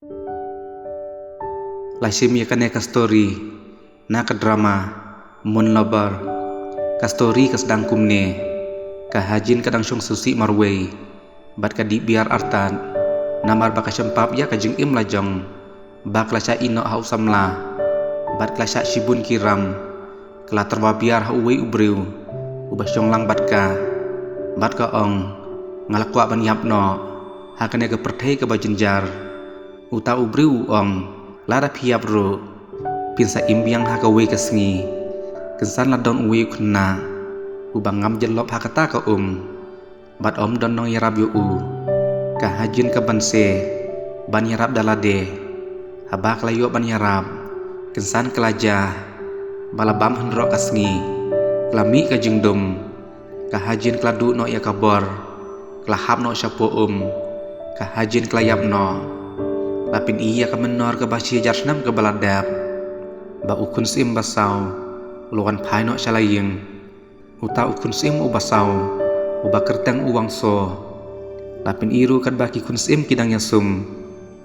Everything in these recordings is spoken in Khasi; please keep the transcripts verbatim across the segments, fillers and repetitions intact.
La shim ïa kane ka story na ka drama Moonlover. Ka story ka sdang kumne. Ka Hajin ka dang shong sngewsih marwei bad ka dih biar artat, namar ba ka sngewpap ïa ka jingim la jong ba ka la shah ïehnoh ha u samla bad ka la shah shibun ki ram. Ka la tyrwa biar ha uwei u briew uba shong lang bad ka, bad ka ong, nga la kwah ban ïap noh ha kane ka pyrthei kaba jynjar. Uta u briew u ong, lada phi ïap ruh, phin sa im biang ha kawei ka sngi. Kynsan la don uwei u khynnah uba ngam jyllop ha kata ka um bad ym don nongïarap ïa u. Ka Hajin ka banse ban ïarap da lade. Haba ka la ïoh ban ïarap, kynsan ka la jah ba la bam hynrei ka sngi ka la mih ka jingdum. Ka Hajin ka la duh noh ïa ka bor, ka la hap noh shapoh um. Ka Hajin ka la ïap noh. La pyni ïa ka mynnor kaba shi hajar snem kaba la dep, ba u khun syiem ba saw u la wan phai noh sha la ïing. Uta u khun syiem uba saw uba kyrteng u Wangso. La pyni ruh katba ki khun syiem ki dang ïasum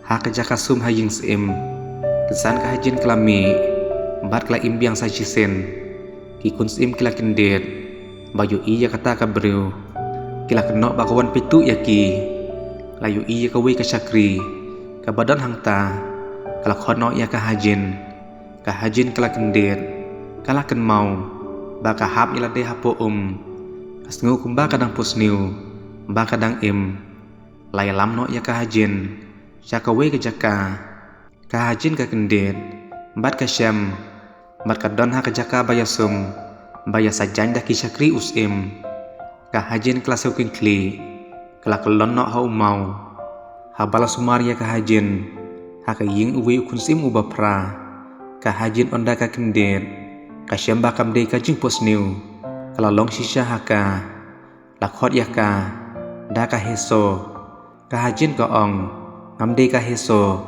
ha ka jaka sum ha ïing syiem. Kynsan ka Hajin ka la mih bad ka la im biang sa shisien. Ki khun syiem ki la kyndit ba ïohi ïa kata ka briew. Ki la kynnoh ba ka wan peit tuh ïa ki. La ïohi ïa kawei ka shakri kaba don hangta. Ka la khot noh ïa ka Hajin. Ka Hajin ka la kyndit, ka la kynmaw ba ka hap ïa lade hapoh um. Ka sngew kumba ka dang puh sniew ba ka dang im. La ïalam noh ïa ka Hajin sha kawei ka jaka. Ka Hajin ka kyndit bad ka shem bad ka don ha ka jaka ba ïasum, ba ïasajaiñ da ki shakri u syiem. Ka Hajin ka la siew kynkhlieh, ka la kyllon noh ha u maw. Haba la sumar ïa ka Hajin ha ka ïing uwei u khun syiem uba phra, ka Hajin ynda ka kyndit ka shem ba kam dei ka jingpuh sniew. Ka la long shisha ha ka. La khot ïa ka da ka Heso. Ka Hajin ka ong, ngam dei ka Heso,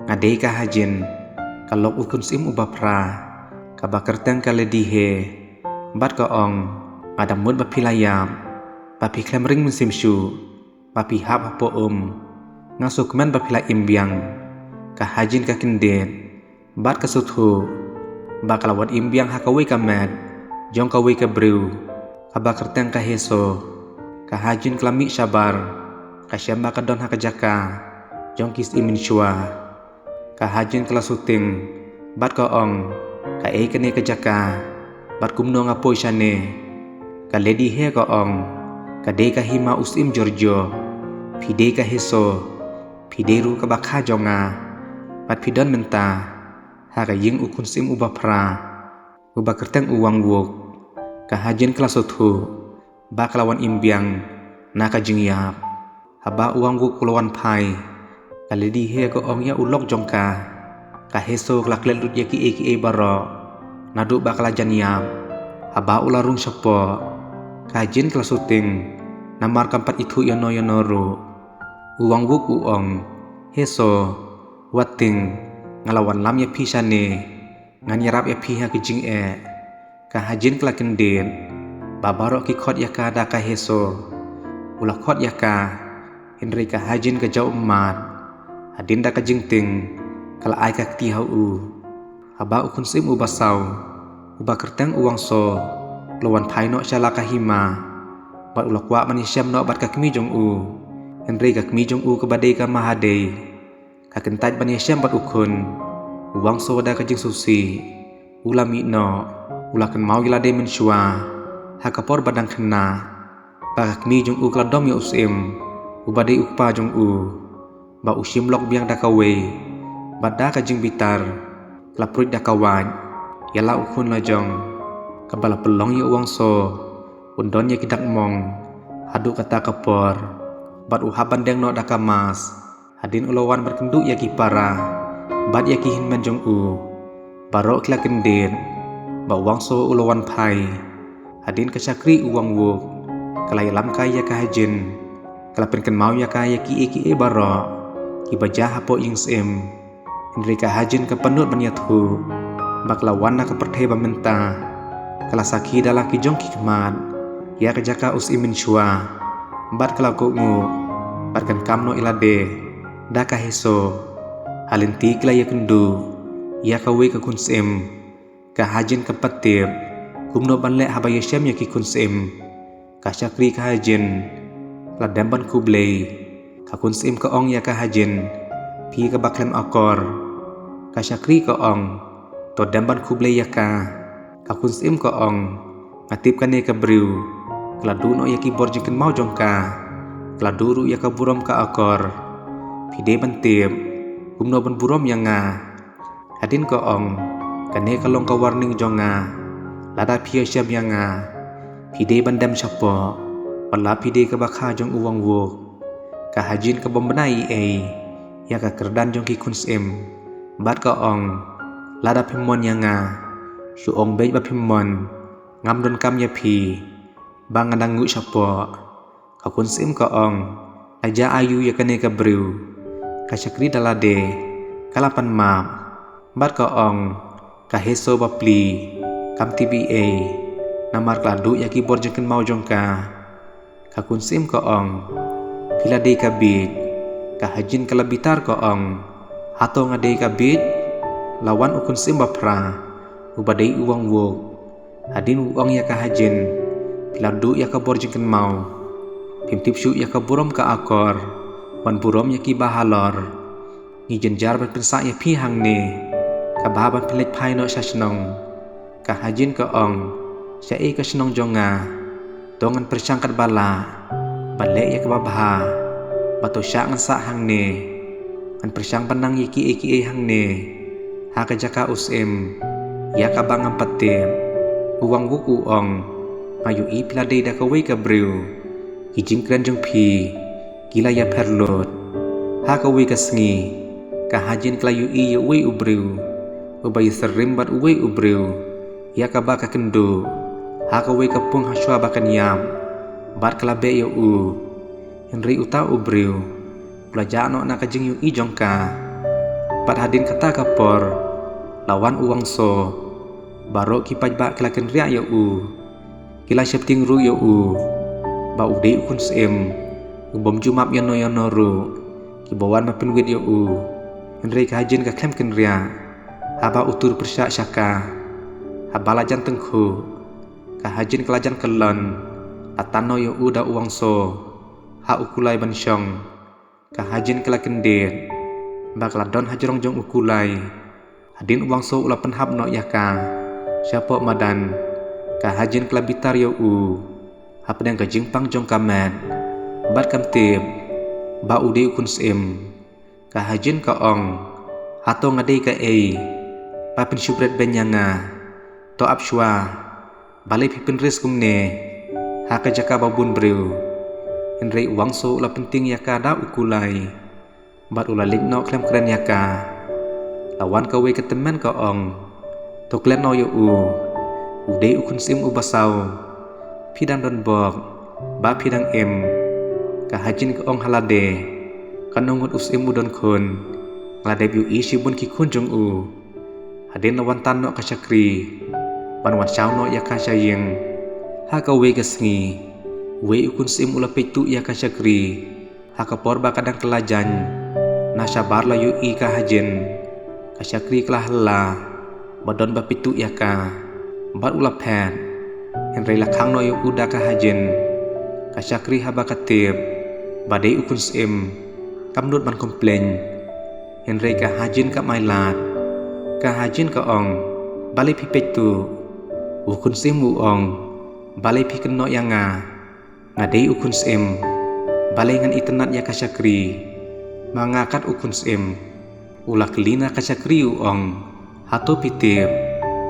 nga dei ka Hajin, ka lok u khun syiem uba phra kaba kyrteng ka Lady He. Bad ka ong, nga da mut ba phi la ïap, ba phi khlem ring mynsiem shuh, ba phi hap hapoh um. Nga sngewkmen ba phi la im biang. Ka Hajin ka kyndit bad ka sngewthuh ba ka la wan im biang ha kawei ka met jong kawei ka briew kaba kyrteng ka Heso. Ka Hajin ka la mih shabar, ka shem ba ka don ha ka jaka jong ki syiem mynshuwa. Ka Hajin ka la shooting bad ka ong, kaei kane ka jaka bad kumno nga poi shane? Ka Lady He ka ong, ka dei ka hima u syiem Giorgio. Phi dei ka Heso, phi dei ruh kaba kha jong nga, bad phi don mynta ha ka ïing u khun syiem uba phra uba kyrteng u Wangwook. Ka Hajin ka la sngewthuh ba ka la wan im biang na ka jingïap. Haba u Wangwook u la wan phai, ka Lady He ka ong ïa u lok jong ka, ka Heso ka la klet lut ïa kiei kiei baroh naduh ba ka la jan ïap. Haba u la rung shapoh, ka Hajin ka la shooting namar kam pat ithuh ïano ïano ruh. U Wangwook u ong, Heso, wat tieng, nga la wanlam ïa phi shane. Ngan ïarap ïa phi ha ka jingeh. Ka Hajin ka la kyndit ba baroh ki khot ïa ka da ka Heso. U la khot ïa ka, hynrei ka Hajin ka jaw ummat. Hadien da ka jingtieng ka la ai ka kti ha u. Haba u khun syiem uba saw uba kyrteng u Wangso u la wan phai noh sha la ka hima bad u la kwah ban ïashem noh bad ka kmie jong u. Hynrei ka kmie jong u kaba dei ka Mahadei ka kyntait ban ïashem bad u khun. U Wangso da ka jingsngewsih u la mih noh. U la kynmaw ïa lade mynshuwa ha ka por ba dang khynnah ba ka kmie jong u ka la dom ïa u syiem uba dei u kpa jong u, ba u shim lok biang da kawei bad da ka jingbitar ka la pruid da ka wait ïa la u khun la jong. Kaba la pynlong ïa u Wangso un don ïa ki dak mong haduh kata ka por bad u hap ban deng noh da ka mask. Hadien u la wan ban kynduh ïa ki para bad ïa ki hynmen jong u, baroh ki la kyndit ba u Wangso u la wan phai. Hadien ka shakri u Wangwook ka la ïalam kai ïa ka Hajin, ka la pynkynmaw ïa ka ïa kiei kiei baroh kiba jia hapoh ïing syiem. Hynrei ka Hajin ka pynlut ban ïathuh ba ka la wan na ka pyrthei ba mynta. Ka la sakhi da la ki jong ki khmat ïa ka jaka u syiem mynshuwa bad ka la kohnguh bad kynkamnoh ïa lade da ka Heso. Ka lynti ka la ïakynduh ïa kawei ka khun syiem. Ka hajin kam pat tip kumno ban leh haba ïashem ïa ki khun syiem. Ka shakri ka hajin la dem ban khublei. Ka khun syiem ka ong ïa ka hajin, phi kaba khlem akor. Ka shakri ka ong, to dem ban khublei ïa ka. Ka khun syiem ka ong, nga tip kane ka briew ka la duh noh ïa ki bor jingkynmaw jong ka. Ka la duh ruh ïa ka burom ka akor. Phi dei ban tip kumno ban burom ïa nga. Hadien ka ong, kane ka long ka warning jong nga. Lada phi ïashem ïa nga, phi dei ban dem shapoh. Wat la phi dei kaba kha jong u Wangwook. Ka hajin ka bym bna ei ei ïa ka kyrdan jong ki khun syiem. Bad ka ong, lada phim mon ïa nga, shu ong beit ba phim mon. Ngam donkam ïa phi ba nga dang nguh shapoh. Ka khun syiem ka ong, la jia aïu ïa kane ka briew. Ka shakri da lade ka la pan map. Bad ka ong, ka heh so bapli, kam tip ei ei. Namar ka la duh ïa ki bor jingkynmaw jong ka. Ka khun syiem ka ong, phi la dei ka bieit. Ka hajin ka la bitar ka ong, hato nga dei ka bieit? La wan u khun syiem baphra, uba dei u Wangwook. Hadien u ong ïa ka hajin, phi la duh ïa ka bor jingkynmaw. Phim tip shuh ïa ka burom ka akor ban burom ïa kiba halor. Ngi jynjar ban pynsah ïa phi hangne, kaba ban pynleit phai noh sha shnong. Ka hajin ka ong, shaei ka shnong jong nga? To ngan pyrshang katba lah ban leh ïa kaba bha. Ba to shah ngan sah hangne. Ngan pyrshang ban nang ïa kiei kiei hangne ha ka jaka u syiem ïa kaba ngam pat tip. U Wangwook u ong, nga ïohi phi la dei da kawei ka briew. Ki jingkren jong phi ki la ïapher lut. Ha kawei ka sngi, ka hajin ka la ïohi ïa uwei u briew uba ïasyriem bad uwei u briew ïa kaba ka kynduh. Ha kawei ka pung hashwa ba kan ïap, bad ka la beh ïa u. Hynrei uta u briew u la jah noh na ka jingïohi jong ka. Bad hadien kata ka por la wan u Wangso. Baroh ki paidbah ki la kynriah ïa u. Ki la sheptieng ruh ïa u ba u dei u khun syiem u bym ju map ïano ïano ruh. Kiba wan ban pynwit ïa u. Hynrei ka hajin ka khlem kynriah haba u tur pyrshah sha ka. Haba la jan tyngkhuh, ka hajin ka la jan kyllon. La tan noh ïa u da u Wangso ha u kulai ban shong. Ka hajin ka la kyndit ba ka la don hajrong jong u kulai. Hadien u Wangso u la pynhap noh ïa ka shapoh madan, ka hajin ka la bitar ïa u hapdeng ka jingpang jong ka met. Bad kam tip ba u dei u khun syiem. Ka hajin ka ong, hato nga dei kaei ba phin shu bret beiñ ïa nga? To ap shuwa. Balei phi pynris kumne ha ka jaka ba bun briew? Hynrei u Wangso u la pyntieng ïa ka da u kulai bad u la leit noh khlem kren ïa ka. La wan kawei ka tymmen ka ong, to klet noh ïa u. U dei u khun syiem uba saw. Phi dang don bok ba phi dang im. Ka hajin ka ong ha lade, katno ngut u syiem u don khun. Nga la dep ïohi shibun ki khun jong u. Hadien la wan tan noh ka shakri ban wan shaw noh ïa ka sha ïing. Ha kawei ka sngi, uwei u khun syiem u la peit tuh ïa ka shakri. Ha ka por ba ka dang kylla jaiñ, na shabar la ïohi ka hajin. Ka shakri ka la hylla ba don ba peit tuh ïa ka. Bad u la phet. Hynrei la khang noh ïa u da ka hajin. Ka shakri haba ka tip ba dei u khun syiem, kam nud ban complain. Hynrei ka hajin kam ailad. Ka hajin ka ong, balei phi peit tuh? U khun syiem u ong, balei phi kynnoh ïa nga? Nga dei u khun syiem. Balei ngan itynnad ïa ka shakri? Ma nga kat u khun syiem. U la kylli na ka shakri u ong, hato phi tip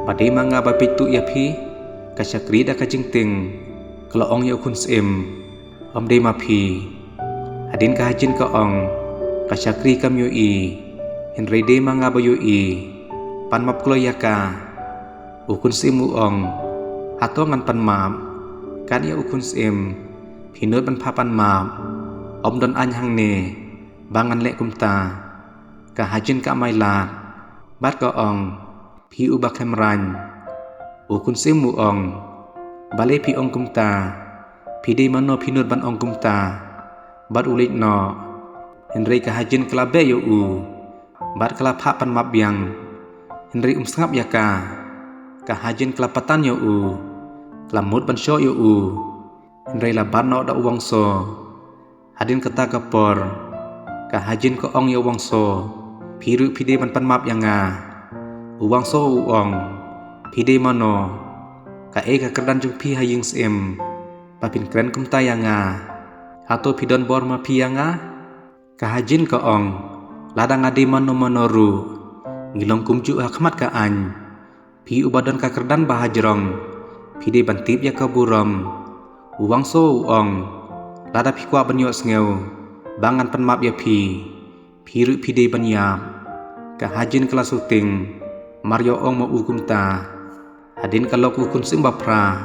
ba dei ma nga ba peit tuh ïa phi? Ka shakri da ka jingtieng ka la ong ïa u khun syiem, ym dei ma phi. Hadien ka hajin ka ong, ka shakri kam ïohi. Hynrei dei ma nga ba ïohi. Pan map kloi ïa ka. U khun syiem u ong, hato ngan pan map? Kat ïa u khun syiem, phi nud ban phah pan map. Ym don aiñ hangne ba ngan leh kumta. Ka hajin kam ailad bad ka ong, phi uba khlem raiñ. U khun syiem u ong, balei phi ong kumta? Phi dei mano phi nud ban ong kumta? Bad u leit noh. Hynrei ka hajin ka la beh ïa u. bad ka la phah pynmap biang. Hynrei um sngap ïa ka. Ka Hajin ka la patan ïa u, ka la mut ban shoh ïa u. Hynrei la bat noh da u Wangso. Hadien kata ka por, ka Hajin ka ong ïa u Wangso, phi ruh phi dei ban pynmap ïa nga. U Wangso u ong, phi dei mano? Kaei ka kyrdan jong phi ha ïing syiem ba phin kren kumta ïa nga? Hato phi don bor ma phi ïa nga? Ka Hajin ka ong, lada nga dei mano mano ruh, ngi long kumjuh ha khmat ka aiñ. Phi uba don ka kyrdan ba hajrong, phi dei ban tip ïa ka burom. U Wangso u ong, lada phi kwah ban ïohsngew ba ngan pynmap ïa phi, phi ruh phi dei ban ïap. Ka Hajin ka la shooting, mar ïa ong ma u kumta. Hadien ka long u khun syiem ba phra,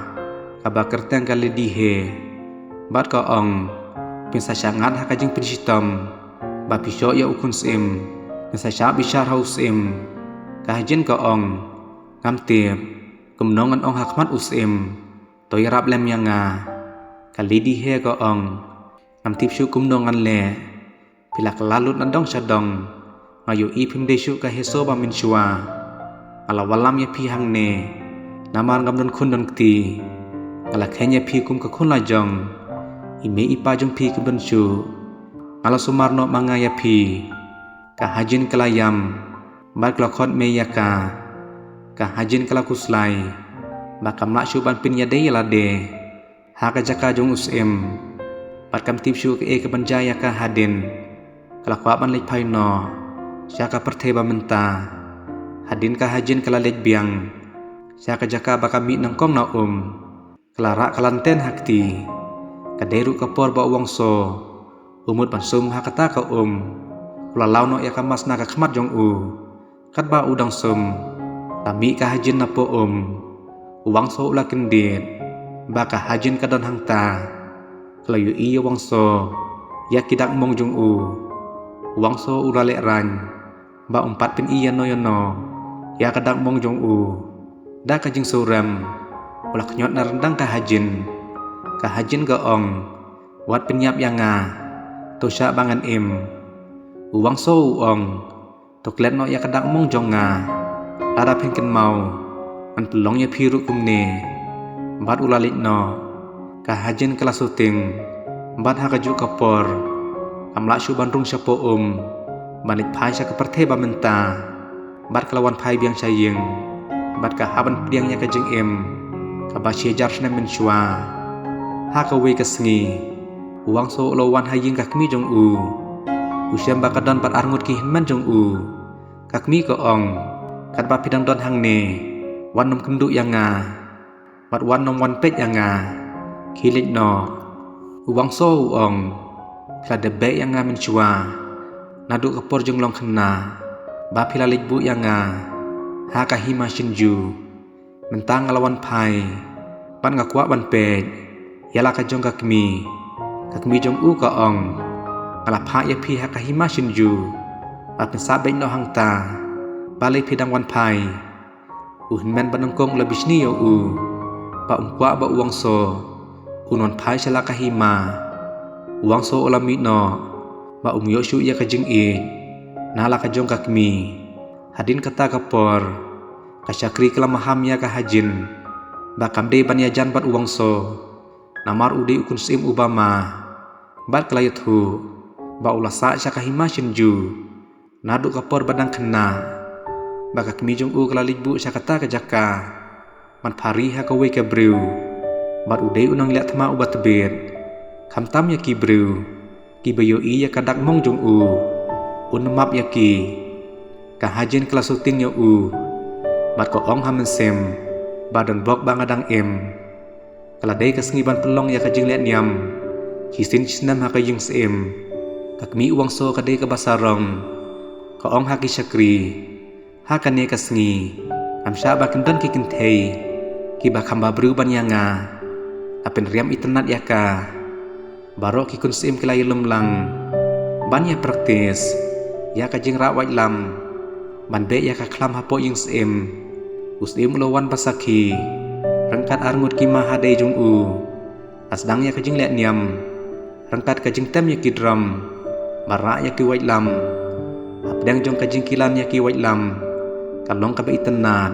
kaba kyrteng ka Lady He, bad ka ong, phin sa shah ngat ha ka jingpynshitom ba phi shoh ïa u khun syiem. Phin sa shah bishar ha u syiem. Ka Hajin ka ong, ngam tip kumno ngan ong ha khmat u syiem. To ïarap lem ïa nga. Ka Lady He ka ong, ngam tip shuh kumno ngan leh. Phi la kylla lut na dong sha dong. Nga ïohi phim dei shuh ka Heso ba mynshuwa. Nga la wallam ïa phi hangne namar ngam don khun don kti. Nga la kheiñ ïa phi kum ka khun la jong. I mei i pa jong phi kim don shuh. Nga la sumar noh ma nga ïa phi. Ka Hajin ka la ïam bad ka la khot mei ïa ka. Ka Hajin ka la khuslai ba kam lah shuh ban pynïadei ïa lade ha ka jaka jong u syiem. Bad kam tip shuh kaei kaban jia ïa ka hadien. Ka la kwah ban leit phai noh sha ka pyrthei ba mynta. Hadien ka Hajin ka la leit biang sha ka jaka ba ka mih nyngkong na um. Ka la rah ka la ten ha kti. Ka dei ruh ka por ba u Wangso u mut ban sum ha kata ka um. U la law noh ïa ka mask na ka khmat jong u. Katba u dang sum, la mih ka Hajin napoh um. U Wangso u la kyndit ba ka Hajin ka don hangta. Ka la ïohi ïa u Wangso ïa ki dak mong jong u. U Wangso u la lehraiñ ba um pat pyni ïano ïano ïa ka dak mong jong u. Da ka jingsngewrem u la khñiot na ryndang ka Hajin. Ka Hajin ka ong, wat pynïap ïa nga, to shah ba ngan im. U Wangso u ong, to klet noh ïa ka dak mong jong nga. Lada phin kynmaw, ngan pynlong ïa phi ruh kumne. Bad u la leit noh. Ka Hajin ka la shooting bad ha kajuh ka por kam lah shuh ban rung shapoh um ban leit phai sha ka pyrthei ba mynta. Bad ka la wan phai biang sha ïing bad ka hap ban pdiang ïa ka jingim kaba shi hajar snem mynshuwa. Ha kawei ka sngi, u Wangso u la wan ha ïing ka kmie jong u. U shem ba ka don bad arngut ki hynmen jong u. Ka kmie ka ong, katba phi dang don hangne, wat nym kynduh ïa nga. Wat wan nym wan peit ïa nga. Khie leit noh. U Wangso u ong, phi la dep beh ïa nga mynshuwa naduh ka por jong long khynnah ba phi la leit buh ïa nga ha ka hima Shinju. Mynta nga la wan phai bad nga kwah ban peit ïa la ka jong ka kmie. Ka kmie jong u ka ong, nga la phah ïa phi ha ka hima Shinju ba phin sah beit noh hangta. Balei phi dang wan phai? U hynmen ba nyngkong u la bishni ïa u ba um kwah ba u Wangso un wan phai sha la ka hima. U Wangso u la mih noh ba um ïoh shuh ïa ka jingïeit na la ka jong ka kmie. Hadien kata ka por, ka shakri ka la maham ïa ka Hajin ba kam dei ban ïajan bad u Wangso namar u dei u khun syiem uba ma. Bad ka la ïathuh ba u la sah sha ka hima Shinju naduh ka por ba dang khynnah. Ba ka kmie jong u ka la leit buh sha kata ka jaka ban phari ha kawei ka briew. Bad u dei u nongleh thma uba tbit. Khamtam ïa ki briew kiba ïohi ïa ka dak mong jong u, un map ïa ki. Ka Hajin ka la shooting ïa u bad ka ong ha mynsiem ba don bok ba nga dang im. Ka la dei ka sngi ban pynlong ïa ka jinglehniam shisien shisnem ha ka ïing syiem. Ka kmie u Wangso ka dei kaba sarong. Ka ong ha ki shakri, ha kane ka sngi ngam shah ba kin don ki kynthei kiba kham ba briew ban ïa nga. La pynriam itynnad ïa ka. Baroh ki khun syiem ki la ïalum lang ban ïa practice ïa ka jingrah waitlam ban beh ïa ka khlam hapoh ïing syiem. U syiem u la wan ba sakhi ryngkat arngut ki mahadei jong u. La sdang ïa ka jinglehniam ryngkat ka jingtem ïa ki drum ba rah ïa ki waitlam. Ha Pdeng jong ka jingkilan ïa ki waitlam ka long kaba itynnad.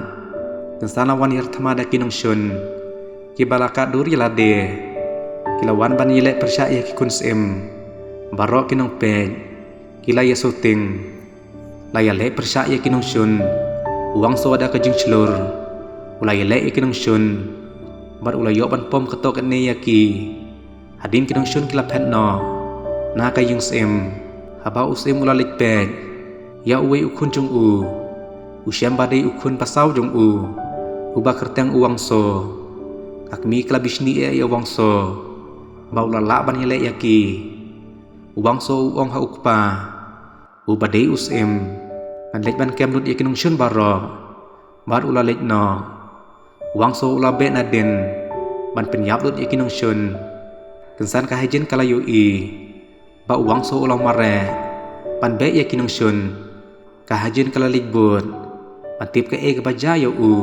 Kynsan la wan ïa thma da ki nongshun kiba la kah dur ïa lade. Ki la wan ban ïaleh pyrshah ïa ki khun syiem. Baroh ki nongpeit ki la ïa shooting. La ïaleh pyrshah ïa ki nongshun. U Wangso da ka jingshlur u la ïaleh ïa ki nongshun bad u la ïoh ban pom kato kane ïa ki. Hadien ki nongshun ki la phet noh na ka ïing syiem, haba u syiem u la leit peit ïa uwei u khun jong u, u shem ba dei u khun ba saw jong u, uba kyrteng u Wangso. Ka kmie ka la bishni eh ïa u Wangso ba u la lah ban ïaleh ïa ki. U Wangso u ong ha u kpa uba dei u syiem, ngan leit ban kem lut ïa ki nongshun baroh. Bad u la leit noh. U Wangso u la beh nadien ban pynïap lut ïa ki nongshun. Kynsan ka Hajin ka la ïohi ba u Wangso u la mareh ban beh ïa ki nongshun. Ka Hajin ka la leit bud ban tip kaei kaba jia ïa u.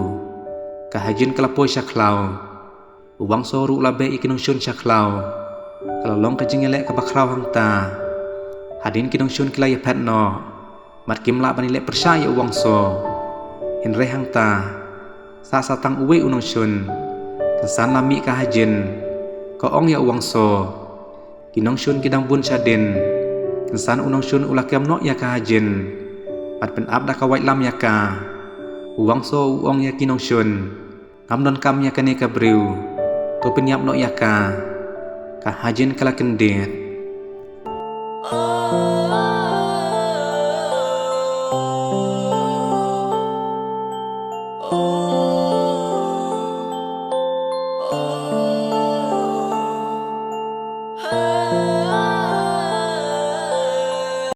Ka Hajin ka la poi sha khlaw. U Wangso ruh u la beh ïa ki nongshun sha khlaw. Ka la long ka jingïaleh kaba khraw hangta. Hadien ki nongshun ki la ïaphet noh bad kim lah ban ïaleh pyrshah ïa u Wangso. Hynrei hangta sah sa tang uwei u nongshun. Kynsan la mih ka Hajin, ka ong ïa u Wangso, ki nongshun ki dang bun shadien. Kynsan u nongshun u la kem noh ïa ka Hajin bad pynap da ka waitlam ïa ka. U Wangso u ong ïa ki nongshun, ngam donkam ïa kane ka briew, to pynïap noh ïa ka. Ka Hajin ka la kyndit.